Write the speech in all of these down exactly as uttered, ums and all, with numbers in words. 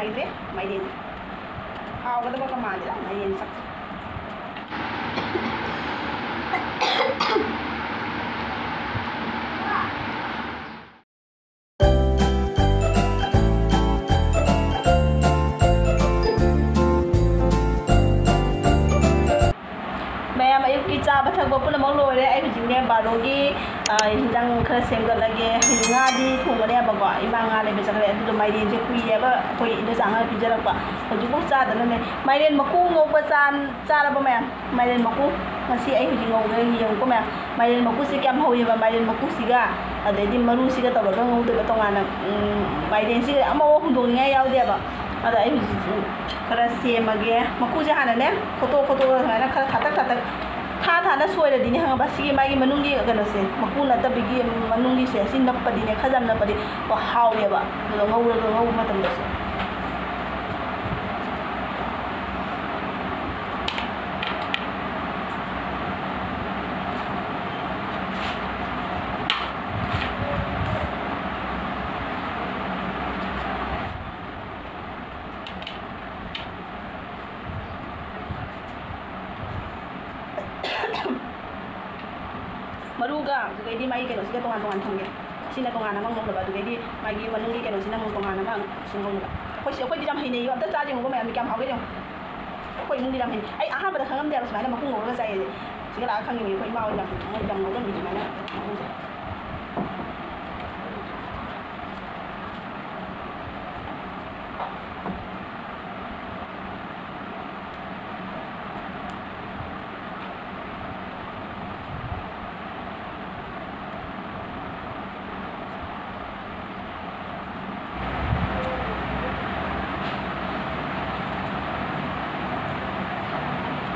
ꯍꯥꯏꯗ꯭ꯔꯦ ꯃꯥꯏꯔꯦꯟ꯫ ꯍꯥꯎꯒꯗꯕꯒ ꯃꯥꯟꯗꯦꯗ ꯃꯥꯏꯔꯦꯟ ꯆꯥꯛꯁꯦ꯫ ꯃꯌꯥꯝ ꯑꯌꯨꯛꯀꯤ ꯆꯥꯕ ꯊꯛꯄ ꯄꯨꯝꯅꯃꯛ ꯂꯣꯏꯔꯦ꯫ ꯑꯩ ꯍꯧꯖꯤꯛꯅꯦ ꯕꯥꯔꯣꯒꯤ, ꯑ, ꯍꯤꯟꯖꯥꯡ ꯈꯔ ꯁꯦꯝꯒꯠꯂꯒꯦ꯫ ꯍꯥꯏꯗꯤ ꯉꯥꯗꯤ ꯊꯣꯡꯒꯅꯦꯕꯀꯣ, ꯏꯃꯥ ꯉꯥ ꯂꯩꯕ ꯆꯠꯈ꯭ꯔꯦ꯫ ꯑꯗꯨꯗꯣ ꯃꯥꯏꯔꯦꯟꯁꯦ ꯀꯨꯏꯔꯦꯕ ꯑꯩꯈꯣꯏ ꯏꯟꯗꯣꯆꯥ ꯉꯥ ꯄꯤꯖꯔꯛꯄ꯫ ꯍꯧꯖꯤꯛꯐꯥꯎ ꯆꯥꯗꯅ ꯂꯩ꯫ ꯃꯥꯏꯔꯦꯟ ꯃꯀꯨ ꯉꯧꯕ ꯆꯥ-, ꯆꯥꯔꯕ ꯃꯌꯥꯝ? ꯃꯥꯏꯔꯦꯟ ꯃꯀꯨ꯫ ꯉꯁꯤ ꯑꯩ ꯍꯧꯖꯤꯛ ꯉꯧꯒꯦ, ꯌꯦꯡꯉꯨꯀꯣ ꯃꯌꯥꯝ꯫ ꯃꯥꯏꯔꯦꯟ ꯃꯀꯨꯁꯦ ꯀꯌꯥꯝ ꯍꯧꯋꯦꯕ, ꯃꯥꯏꯔꯦꯟ ꯃꯀꯨꯁꯤꯒ ꯑꯗꯩꯗꯤ ꯃꯔꯨꯁꯤꯒ ꯇꯧꯔꯒ ꯉꯧꯗꯣꯏꯕ ꯇꯣꯉꯥꯟꯅ꯫ ꯎꯝ, ꯃꯥꯏꯔꯦꯟꯁꯤꯒ ꯑꯃꯐꯥꯎ ꯍꯨꯟꯗꯣꯛꯅꯤꯡꯉꯥꯏ ꯌꯥꯎꯗꯦꯕ꯫ ꯑꯗ ꯑꯩ ꯍꯧꯖꯤꯛ ꯈꯔ ꯁꯦꯝꯃꯒꯦ꯫ ꯃꯀꯨꯁꯦ ꯍꯥꯟꯅꯅꯦ ꯈꯣꯠꯇꯣꯛ ꯈꯣꯠꯇꯣꯛꯑꯒ ꯁꯨꯃꯥꯏꯅ ꯈꯔ ꯊꯥꯇꯛ ꯊꯥꯇꯛ ꯊꯥ ꯊꯥꯅ ꯁꯣꯏꯔꯗꯤꯅꯦ, ꯈꯪꯉꯕ? ꯁꯤꯒꯤ ꯃꯥꯒꯤ ꯃꯅꯨꯡꯒꯤ ꯀꯩꯅꯣꯁꯦ, ꯃꯀꯨ ꯅꯠꯇꯕꯤꯒꯤ ꯃꯅꯨꯡꯒꯤꯁꯦ, ꯁꯤ ꯅꯞꯄꯗꯤꯅꯦ, ꯈꯔ ꯌꯥꯝ ꯅꯞꯄꯗꯤ ꯍꯥꯎꯋꯦꯕ꯫ ꯑꯗꯨꯒ ꯉꯧꯔꯒ, ꯉꯧꯕ ꯃꯇꯝꯗꯁꯨ꯫ ꯃꯔꯨꯒ ꯑꯗꯨꯗꯩꯗꯤ ꯃꯥꯒꯤ ꯀꯩꯅꯣꯁꯤꯒ ꯇꯣꯉꯥꯟ ꯇꯣꯉꯥꯟ ꯊꯝꯒꯦ꯫ ꯁꯤꯅ ꯇꯣꯉꯥꯟꯅ ꯑꯃ ꯉꯧꯅꯕ, ꯑꯗꯨꯗꯩꯗꯤ ꯃꯥꯒꯤ ꯃꯅꯨꯡꯒꯤ ꯀꯩꯅꯣꯁꯤꯅ ꯑꯃꯨꯛ ꯇꯣꯉꯥꯟꯅ ꯑꯃ ꯁꯤ ꯉꯧꯅꯕ꯫ ꯑꯩꯈꯣꯏ ꯁꯤ, ꯑꯩꯈꯣꯏꯗꯤ ꯌꯥꯝ ꯍꯩꯅꯩꯌꯦ꯫ ꯑꯝꯇ ꯆꯥꯁꯦ ꯌꯦꯡꯉꯨꯀꯣ ꯃꯌꯥꯝ, ꯀꯌꯥꯝ ꯍꯥꯎꯒꯦ ꯌꯦꯡꯉꯣ꯫ ꯑꯩꯈꯣꯏ ꯏꯃꯨꯡꯗꯤ ꯌꯥꯝ ꯍꯩꯅꯩ꯫ ꯑꯩ ꯑꯍꯥꯟꯕꯗ ꯈꯪꯉꯝꯗꯦꯕ ꯁꯨꯃꯥꯏꯅ ꯃꯀꯨ ꯉꯧꯔꯒ ꯆꯥꯏꯌꯦ꯫ ꯁꯤꯗ ꯂꯥꯛꯑꯒ ꯈꯪꯉꯤꯅꯦ ꯑꯩꯈꯣꯏ ꯏꯃꯥ ꯍꯣꯏ ꯌꯥꯝ, ꯃꯣꯏ ꯌꯥꯝ ꯉꯧꯔꯝꯃꯤ ꯁꯨꯃꯥꯏꯅ ꯃꯀꯨꯁꯦ꯫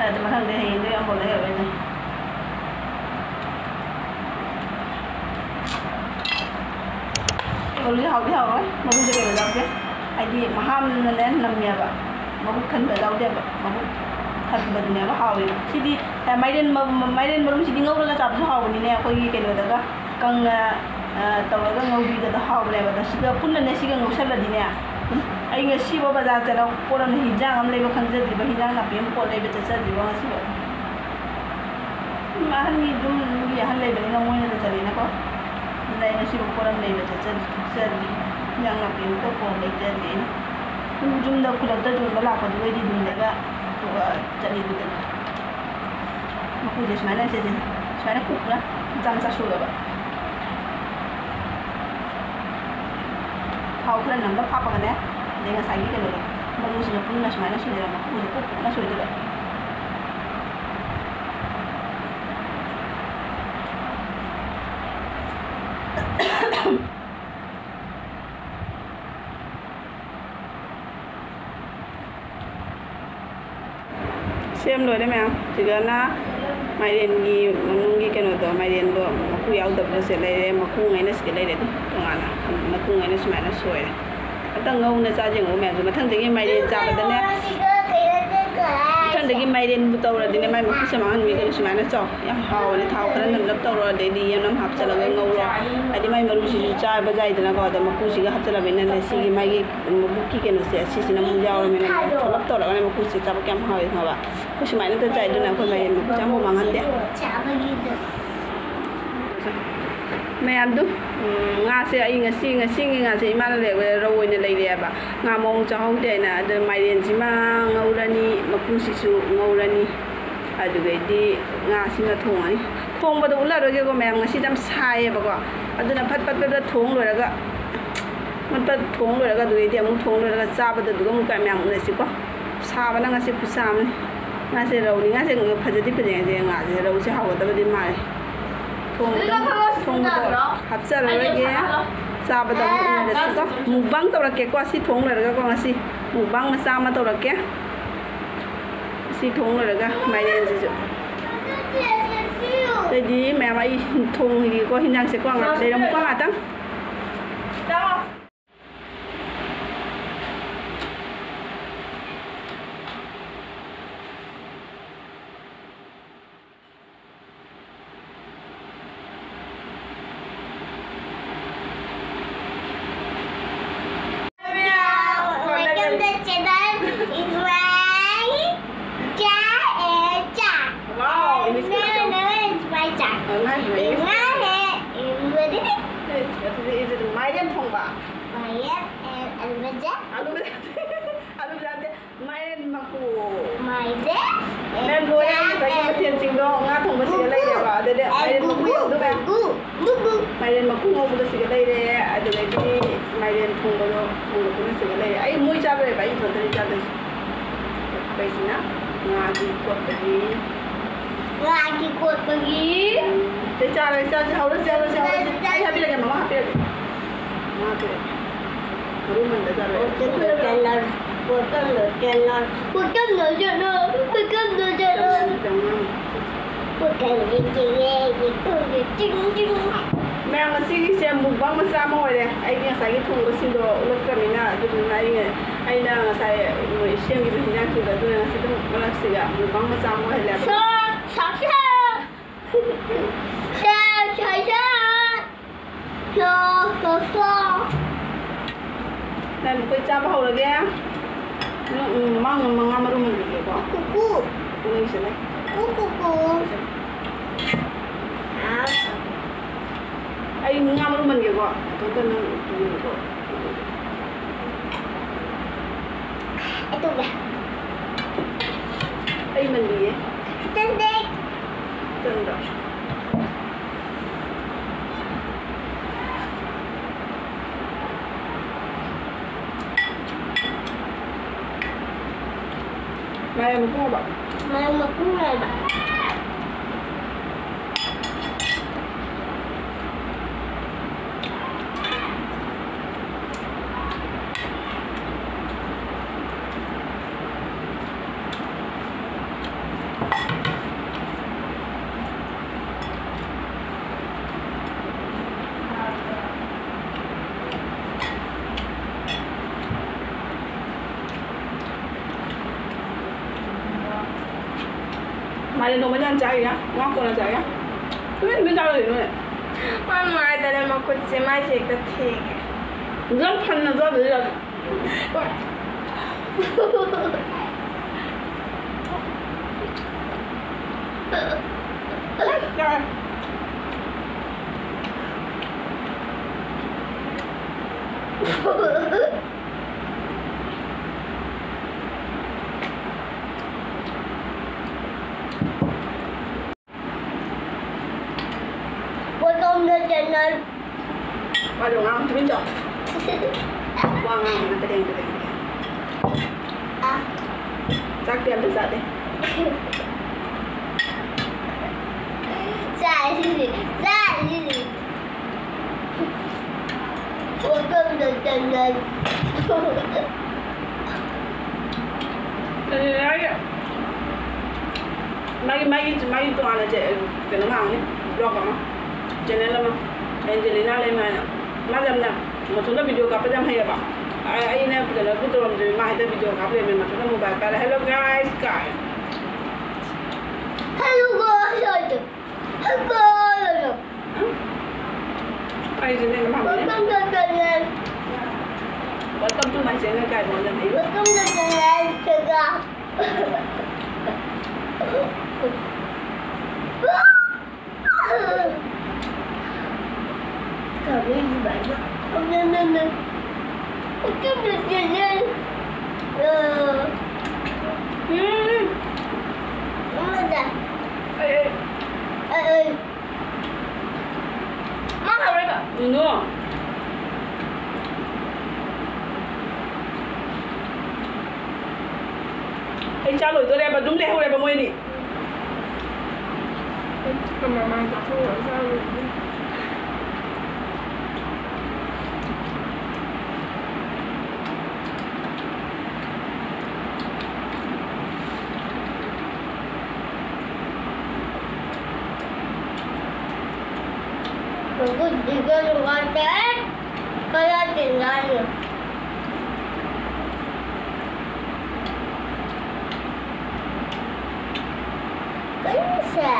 ꯑꯗꯨ ꯃꯊꯪꯗꯤ ꯍꯌꯦꯡꯗꯤ ꯑꯃꯐꯥꯎ ꯂꯩꯔꯔꯣꯏꯅꯦ꯫ ꯏꯔꯣꯜꯂꯤ ꯍꯥꯎꯗꯤ ꯍꯥꯎꯔꯣꯏ, ꯃꯔꯨꯁꯦ ꯀꯩꯅꯣ ꯌꯥꯎꯗꯦ꯫ ꯍꯥꯏꯗꯤ ꯃꯍꯥꯝꯅꯅꯦ ꯅꯝꯃꯦꯕ, ꯃꯕꯨꯛ ꯊꯟꯕ ꯌꯥꯎꯗꯦꯕ꯫ ꯃꯕꯨꯛ ꯊꯟꯕꯗꯨꯅꯦꯕ ꯍꯥꯎꯔꯤꯗꯣ꯫ ꯁꯤꯗꯤ, ꯑ, ꯃꯥꯏꯔꯦꯟ ꯃ-, ꯃ-, ꯃꯥꯏꯔꯦꯟ ꯃꯔꯨꯁꯤꯗꯤ ꯉꯧꯔꯒ ꯆꯥꯕꯁꯨ ꯍꯥꯎꯕꯅꯤꯅꯦ꯫ ꯑꯩꯈꯣꯏꯒꯤ ꯀꯩꯅꯣꯗꯒ ꯀꯪꯅ, ꯑ, ꯇꯧꯔꯒ ꯉꯧꯕꯤꯒꯗꯣ ꯍꯥꯎꯕꯅꯦꯕ꯫ ꯑꯗꯣ ꯁꯤꯒ ꯄꯨꯟꯅꯅꯦ, ꯁꯤꯒ ꯉꯧꯁꯜꯂꯗꯤꯅꯦ, ꯑꯩ ꯉꯁꯤꯐꯥꯎ ꯕꯖꯥꯔ ꯆꯠꯂꯒ ꯄꯣꯠ ꯑꯃ, ꯍꯤꯟꯖꯥꯡ ꯑꯃ ꯂꯩꯕ ꯈꯪꯖꯗ꯭ꯔꯤꯕ, ꯍꯤꯟꯖꯥꯡ ꯅꯥꯄꯤ ꯑꯃ ꯄꯣꯠ ꯂꯩꯕ ꯆꯠꯆꯗ꯭ꯔꯤꯕ ꯉꯁꯤꯐꯥꯎ꯫ ꯎꯝ, ꯑꯍꯟꯒꯤ ꯌꯨꯝꯒꯤ ꯑꯍꯟ ꯂꯩꯕꯅꯤꯅ ꯃꯣꯏꯅ ꯆꯠꯂꯤꯅꯀꯣ꯫ ꯑꯗꯨꯅ ꯑꯩ ꯉꯁꯤꯐꯥꯎ ꯄꯣꯠ ꯑꯃ ꯂꯩꯕ ꯆꯠꯆꯗ꯭ꯔꯤ, ꯆꯠꯆꯗ꯭ꯔꯤ꯫ ꯍꯤꯟꯖꯥꯡ ꯅꯥꯄꯤ ꯑꯃꯠꯇ ꯄꯣꯠ ꯂꯩꯖꯗ꯭ꯔꯤ ꯑꯩꯅ꯫ ꯁꯨꯝ ꯌꯨꯝꯗ ꯈꯨꯗꯛꯇ ꯌꯣꯟꯕ ꯂꯥꯛꯄꯗꯨꯒꯩꯗꯤ ꯑꯗꯨꯝ ꯂꯩꯔꯒ ꯑꯗꯨꯒ ꯆꯠꯂꯤꯗꯨꯗꯤ꯫ ꯃꯀꯨꯁꯦ ꯁꯨꯃꯥꯏꯅ ꯁꯤꯁꯦ ꯁꯨꯃꯥꯏꯅ ꯀꯨꯞꯅ ꯃꯆꯥ ꯃꯆꯥ ꯁꯣꯏꯔꯕ꯫ ꯊꯥꯎ ꯈꯔ ꯅꯝꯂꯞ ꯍꯥꯞꯄꯒꯅꯦ, ꯑꯗꯩ ꯉꯁꯥꯏꯒꯤ ꯀꯩꯅꯣꯗꯣ, ꯃꯔꯨꯁꯤꯅ ꯄꯨꯟꯅ ꯁꯨꯃꯥꯏꯅ ꯁꯣꯏꯔꯒ ꯃꯀꯨꯁꯦ ꯀꯨꯞ ꯀꯨꯞꯅ ꯁꯣꯏꯗꯣꯏꯕ꯫ ꯁꯦꯝ ꯂꯣꯏꯔꯦ ꯃꯌꯥꯝ꯫ ꯁꯤꯗꯅ ꯃꯥꯏꯔꯦꯟꯒꯤ ꯃꯅꯨꯡꯒꯤ ꯀꯩꯅꯣꯗꯣ, ꯃꯥꯏꯔꯦꯟꯗꯣ ꯃꯀꯨ ꯌꯥꯎꯗꯕꯗꯣ ꯁꯤꯗ ꯂꯩꯔꯦ, ꯃꯀꯨꯉꯩꯅ ꯁꯤꯗ ꯂꯩꯔꯦ꯫ ꯑꯗꯨꯝ ꯇꯣꯉꯥꯟꯅ ꯃꯀꯨꯉꯩꯅ ꯁꯨꯃꯥꯏꯅ ꯁꯣꯏꯔꯦ꯫ ꯑꯝꯇ ꯉꯧꯅ ꯆꯥꯁꯦ ꯌꯦꯡꯉꯨ ꯃꯌꯥꯝꯁꯦ꯫ ꯃꯊꯪꯗꯒꯤ ꯃꯥꯏꯔꯦꯟ ꯆꯥꯕꯗꯅꯦ, ꯃꯊꯪꯗꯒꯤ ꯃꯥꯏꯔꯦꯟꯕꯨ ꯇꯧꯔꯗꯤꯅꯦ, ꯃꯥꯏ ꯃꯀꯨꯁꯦ ꯃꯥꯡꯍꯟꯕꯤꯒꯅꯨ꯫ ꯁꯨꯃꯥꯏꯅ ꯆꯥꯎ꯫ ꯌꯥꯝ ꯍꯥꯎꯕꯅꯦ꯫ ꯊꯥꯎ ꯈꯔ ꯅꯝꯂꯞ ꯇꯧꯔꯣ, ꯑꯗꯩꯗꯤ ꯌꯦꯟ ꯑꯃ ꯍꯥꯞꯆꯤꯜꯂꯒ ꯉꯧꯔꯣ꯫ ꯍꯥꯏꯗꯤ ꯃꯥꯏ ꯃꯔꯨꯁꯤꯁꯨ ꯆꯥꯕ ꯌꯥꯏꯗꯅꯀꯣ꯫ ꯑꯗ ꯃꯀꯨꯁꯤꯒ ꯍꯥꯞꯆꯤꯜꯂꯕꯅꯤꯅ ꯁꯤꯒꯤ ꯃꯥꯒꯤ ꯃꯕꯨꯛꯀꯤ ꯀꯩꯅꯣꯁꯦ ꯑꯁꯤꯁꯤꯅ ꯑꯃꯨꯛ ꯌꯥꯎꯔꯕꯅꯤꯅ ꯊꯣꯛꯂꯞ ꯇꯧꯔꯒꯅꯦ ꯃꯀꯨꯁꯦ ꯆꯥꯕ ꯀꯌꯥꯝ ꯍꯥꯎꯋꯤ ꯈꯪꯉꯕ? ꯑꯩꯈꯣꯏ ꯁꯨꯃꯥꯏꯅ ꯑꯝꯇ ꯆꯥꯏ, ꯑꯗꯨꯅ ꯑꯩꯈꯣꯏ ꯃꯥꯏꯔꯦꯟ ꯃꯀꯨꯁꯦ ꯑꯃꯐꯥꯎ ꯃꯥꯡꯍꯟꯗꯦ꯫ ꯃꯌꯥꯝꯗꯨ, ꯎꯝ, ꯉꯥꯁꯦ ꯑꯩ ꯉꯁꯤ, ꯉꯁꯤꯒꯤ ꯉꯥꯁꯦ ꯏꯃꯥꯅ ꯂꯩꯔꯛꯄꯗ ꯔꯧ ꯑꯣꯏꯅ ꯂꯩꯔꯛꯑꯦꯕ꯫ ꯉꯥ ꯃꯑꯣꯡ ꯆꯥꯍꯧꯗꯦ ꯍꯥꯏꯅ꯫ ꯑꯗꯨ ꯃꯥꯏꯔꯦꯟꯁꯤꯃ ꯉꯧꯔꯅꯤ, ꯃꯀꯨꯁꯤꯁꯨ ꯉꯧꯔꯅꯤ, ꯑꯗꯨꯗꯩꯗꯤ ꯉꯥꯁꯤꯃ ꯊꯣꯡꯉꯅꯤ꯫ ꯊꯣꯡꯕꯗꯣ ꯎꯠꯂꯔꯣꯏꯒꯦꯀꯣ ꯃꯌꯥꯝ, ꯉꯁꯤꯗꯤ ꯌꯥꯝ ꯁꯥꯏꯌꯦꯕꯀꯣ꯫ ꯑꯗꯨꯅ ꯐꯠ ꯐꯠ ꯐꯠ ꯐꯠ ꯊꯣꯡ ꯂꯣꯏꯔꯒ, ꯐꯠ ꯐꯠ ꯊꯣꯡ ꯂꯣꯏꯔꯒ, ꯑꯗꯨꯗꯩꯗꯤ ꯑꯃꯨꯛ ꯊꯣꯡ ꯂꯣꯏꯔꯒ ꯆꯥꯕꯗ ꯑꯗꯨꯒ ꯑꯃꯨꯛ ꯃꯌꯥꯝ ꯎꯅꯁꯤꯀꯣ꯫ ꯁꯥꯕꯅ ꯉꯁꯤ ꯈꯨꯠꯁꯥ ꯑꯃꯅꯤ꯫ ꯉꯥꯁꯦ ꯔꯧꯅꯤ꯫ ꯉꯥꯁꯦ ꯐꯖꯗꯤ ꯐꯖꯩ꯫ ꯉꯁꯤ ꯉꯥꯁꯦ, ꯔꯧꯁꯦ ꯍꯥꯎꯒꯗꯕꯗꯤ ꯃꯥꯜꯂꯦ꯫ ꯊꯣꯡꯕꯗ, ꯊꯣꯡꯕꯗ ꯍꯥꯞꯆꯔꯔꯣꯏꯒꯦ꯫ ꯆꯥꯕꯗ ꯑꯃꯨꯛ ꯎꯅꯔꯁꯤꯀꯣ꯫ ꯃꯨꯛꯕꯥꯡ ꯇꯧꯔꯛꯀꯦꯀꯣ꯫ ꯁꯤ ꯊꯣꯡ ꯂꯣꯏꯔꯒꯀꯣ ꯉꯁꯤ ꯃꯨꯛꯕꯥꯡ ꯃꯆꯥ ꯑꯃ ꯇꯧꯔꯛꯀꯦ꯫ ꯁꯤ ꯊꯣꯡ ꯂꯣꯏꯔꯒ ꯃꯥꯏꯔꯦꯟꯁꯤꯁꯨ꯫ ꯑꯗꯩꯗꯤ ꯃꯌꯥꯝ ꯑꯩ ꯊꯣꯡꯉꯤꯒꯦꯀꯣ ꯍꯤꯟꯖꯥꯡꯁꯦꯀꯣ꯫ ꯉꯥꯛ ꯂꯩꯔꯝꯃꯨꯀꯣ ꯉꯥꯛꯇꯪ꯫ ꯃꯥꯏꯔꯦꯟ and ꯑꯂꯨ ꯚꯥꯖꯤꯌꯥ꯫ ꯑꯂꯨ ꯚꯥꯖꯤꯌꯥ ꯅꯠꯇꯦ, ꯑꯂꯨ ꯚꯥꯖꯤꯌꯥ ꯅꯠꯇꯦ, ꯃꯥꯏꯔꯦꯟ ꯃꯀꯨ꯫ ꯃꯥꯏꯔꯦꯟ ꯃꯦꯝ, ꯂꯣꯏꯔꯦ and ꯉꯁꯥꯏꯒꯤ ꯃꯊꯦꯜꯁꯤꯡꯗꯣ, ꯉꯥ ꯊꯣꯡꯕꯁꯤꯒ ꯂꯩꯔꯦꯕ, ꯑꯗꯩꯗꯤ ꯃꯥꯏꯔꯦꯟ ꯃꯀꯨ ꯌꯥꯎꯗꯕ꯫ ꯃꯥꯏꯔꯦꯟ ꯃꯀꯨ ꯉꯧꯕꯗꯣ ꯁꯤꯒ ꯂꯩꯔꯦ, ꯑꯗꯨꯗꯒꯤꯗꯤ ꯃꯥꯏꯔꯦꯟ ꯊꯣꯡꯕꯗꯣ, ꯊꯣꯡꯕꯗꯨꯅ ꯁꯤꯒ ꯂꯩꯔꯦ꯫ ꯑꯩ ꯃꯣꯏ ꯆꯥꯔꯣꯏꯕ, ꯑꯩ ꯏꯊꯟꯇꯅꯤ ꯆꯥꯗꯣꯏꯁꯦ꯫ ꯀꯩꯁꯤꯅ ꯉꯥꯒꯤ ꯀꯣꯠꯄꯒꯤ꯫ ꯉꯥꯒꯤ ꯀꯣꯠꯄꯒꯤ꯫ ꯁꯤ ꯆꯥꯔꯣꯏ, ꯆꯥꯁꯤ, ꯍꯧꯔꯁꯤ, ꯍꯧꯔꯁꯤ, ꯍꯧꯔꯁꯤ꯫ ꯑꯩ ꯍꯥꯞꯄꯤꯔꯒꯦ, ꯃꯃꯥ ꯍꯥꯞꯄꯤꯔꯒꯦ꯫ ꯃꯃꯥ ꯍꯥꯞꯄꯤꯔꯒꯦ꯫ ꯃꯔꯨ ꯃꯟꯗ ꯆꯥꯔꯣꯏ꯫ Welcome to channel. Welcome to channel. Welcome to channel. Welcome to channel. ꯃꯌꯥꯝ, ꯉꯁꯤꯒꯤꯁꯦ mukbang ꯃꯆꯥ ꯑꯃ ꯑꯣꯏꯔꯦ꯫ ꯑꯩꯒꯤ ꯉꯁꯥꯏꯒꯤ ꯊꯣꯡꯕꯁꯤꯡꯗꯣ ꯎꯠꯂꯛꯇ꯭ꯔꯕꯅꯤꯅ, ꯑꯗꯨꯗꯨꯅ ꯑꯩ, ꯑꯩꯅ ꯉꯁꯥꯏ ꯁꯦꯝꯈꯤꯕ ꯍꯤꯟꯖꯥꯡꯁꯤꯡꯗꯣ, ꯑꯗꯨꯅ ꯉꯁꯤꯗꯤ ꯃꯔꯛꯁꯤꯗ mukbang ꯃꯆꯥ ꯑꯃ ꯑꯣꯏꯍꯜꯂꯦ꯫ ꯁꯥ, ꯁꯥ, ꯁꯥ꯫ ꯁꯥ, ꯁꯥ, ꯁꯥ꯫ ꯁꯥ, ꯁꯥ, ꯁꯥ꯫ ꯅꯪ ꯑꯩꯈꯣꯏ ꯆꯥꯕ ꯍꯧꯔꯒꯦ꯫ ꯎꯝ, ꯎꯝ, ꯃꯃꯥꯡ ꯃꯉꯥ ꯃꯔꯨ ꯃꯟꯕꯤꯒꯦꯀꯣ꯫ ꯀꯨꯀꯨ꯫ ꯀꯨꯀꯨ ꯂꯩꯁꯤꯜꯂꯦ꯫ ꯀꯨꯀꯨ, ꯀꯨꯀꯨ꯫ ꯑꯩ ꯉꯥ ꯃꯔꯨ ꯃꯟꯒꯦꯀꯣ꯫ ꯃꯊꯟꯇ ꯅꯪ ꯇꯨꯔꯤꯅꯤꯀꯣ꯫ ꯑꯩ ꯇꯨꯒꯦ꯫ ꯑꯩ ꯃꯟꯕꯤꯒꯦ꯫ ꯆꯟꯗꯦ꯫ ꯆꯟꯕ꯭ꯔꯣ? ꯃꯥꯏꯔꯦꯟ ꯃꯀꯨ ꯍꯥꯏꯕ꯫ ꯃꯥꯏꯔꯦꯟ ꯃꯀꯨ ꯍꯥꯏꯕ꯫ ꯃꯥꯏꯔꯦꯟ ꯊꯣꯡꯕꯁꯦ ꯌꯥꯝ ꯆꯥꯏꯌꯦ, ꯉꯥ ꯀꯣꯟꯅ ꯆꯥꯏꯌꯦ꯫ ꯇꯨꯃꯤꯟ ꯇꯨꯃꯤꯟ ꯆꯥꯔꯣꯏ ꯅꯣꯏ꯫ ꯃꯥ ꯅꯨꯡꯉꯥꯏꯇꯔꯦ, ꯃꯈꯨꯠꯁꯦ ꯃꯥꯏꯁꯦ ꯍꯦꯛꯇ ꯊꯦꯡꯉꯦ꯫ ꯌꯥꯝ ꯐꯟꯅ ꯆꯥꯗ꯭ꯔꯗꯤ ꯌꯥꯗꯦ꯫ Welcome to channel. Wala nga, ang tuwing daw. Wala nga, ang tuwing, tuwing, tuwing. Ah. Sakti ang dati. Sa, sa, sa. Welcome to channel. Ay, ay, ay. ꯃꯥꯒꯤ, ꯃꯥꯒꯤ, ꯃꯥꯒꯤ ꯇꯣꯉꯥꯟꯅ ꯆꯦ-, ꯀꯩꯅꯣ ꯍꯥꯡꯉꯤ, vlog ꯑꯃ, channel ꯑꯃ, ꯑꯦꯟꯖꯦꯂꯤꯅꯥ ꯂꯩꯃ ꯍꯥꯏꯅ꯫ ꯃꯥꯁꯦ ꯌꯥꯝꯅ ꯃꯊꯟꯇ video ꯀꯥꯞꯄꯁꯦ ꯌꯥꯝ ꯍꯩꯌꯦꯕ꯫ ꯑꯩ, ꯑꯩꯅ ꯀꯩꯅꯣ ꯑꯗꯨ ꯇꯧꯔꯝꯗ꯭ꯔꯗꯤ ꯃꯥ ꯍꯦꯛꯇ video ꯀꯥꯞ ꯂꯩꯔꯝꯃꯦ, ꯃꯊꯟꯇ mobile ꯄꯥꯏꯔ꯫ "Hello guys" ꯀꯥꯏ꯫ Hello guys. Hello guys. ꯑꯩꯁꯨ ꯅꯪ ꯃꯥꯡꯉꯦ꯫ Welcome to channel. Welcome to my channel ꯀꯥꯏ ꯃꯉꯣꯟꯗꯗꯤ꯫ Welcome to channel ꯁꯤꯒ꯫ ꯎꯝ꯫ ꯑꯃꯗ꯫ ꯑꯩ, ꯑꯩ꯫ ꯑꯩ, ꯑꯩ꯫ ꯃꯥ ꯍꯧꯔꯒ꯫ ꯀꯩꯅꯣ? ꯑꯩ ꯆꯥ ꯂꯣꯏꯗꯣꯔꯦꯕ, ꯑꯗꯨꯝ ꯂꯩꯍꯧꯔꯦꯕ ꯃꯣꯏꯅꯤ꯫ ꯃꯃꯥꯡ ꯆꯠꯊꯣꯛꯑꯒ ꯆꯥꯔꯨꯔꯦ꯫ ꯃꯒꯨꯟꯁꯤꯒ ꯅꯨꯡꯉꯥꯏꯇꯦ꯫ ꯀꯌꯥ ꯇꯤꯟꯅꯅꯤ? ꯀꯔꯤꯁꯦ?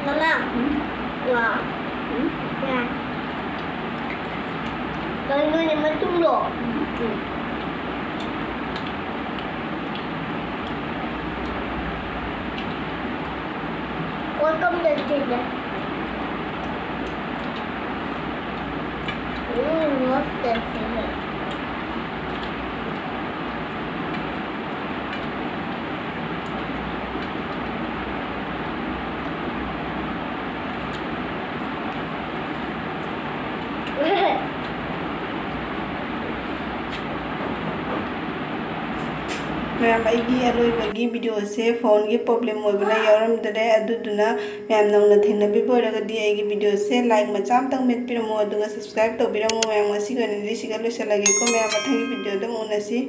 ꯃꯃꯥ! ꯎꯝ꯫ ꯀꯩꯅꯣꯅꯦ ꯃꯇꯨꯝꯗꯣ? Welcome to the. Ooh, what's this in here? ꯃꯌꯥꯝ, ꯑꯩꯒꯤ ꯑꯂꯣꯏꯕꯒꯤ videoꯁꯦ phoneꯒꯤ problem ꯑꯣꯏꯕꯅ ꯌꯥꯎꯔꯝꯗꯔꯦ꯫ ꯑꯗꯨꯗꯨꯅ ꯃꯌꯥꯝ ꯅꯧꯅ ꯊꯦꯡꯅꯕꯤꯕ ꯑꯣꯏꯔꯒꯗꯤ ꯑꯩꯒꯤ videoꯁꯦ like ꯃꯆꯥ ꯑꯃꯇꯪ ꯃꯦꯠꯄꯤꯔꯝꯃꯣ, ꯑꯗꯨꯒ subscribe ꯇꯧꯕꯤꯔꯝꯃꯣ꯫ ꯃꯌꯥꯝ, ꯉꯁꯤꯒꯤ ꯑꯣꯏꯅꯗꯤ ꯁꯤꯒ ꯂꯣꯏꯁꯤꯜꯂꯒꯦꯀꯣ꯫ ꯃꯌꯥꯝ, ꯃꯊꯪꯒꯤ videoꯗ ꯑꯃꯨꯛ ꯎꯅꯁꯤ꯫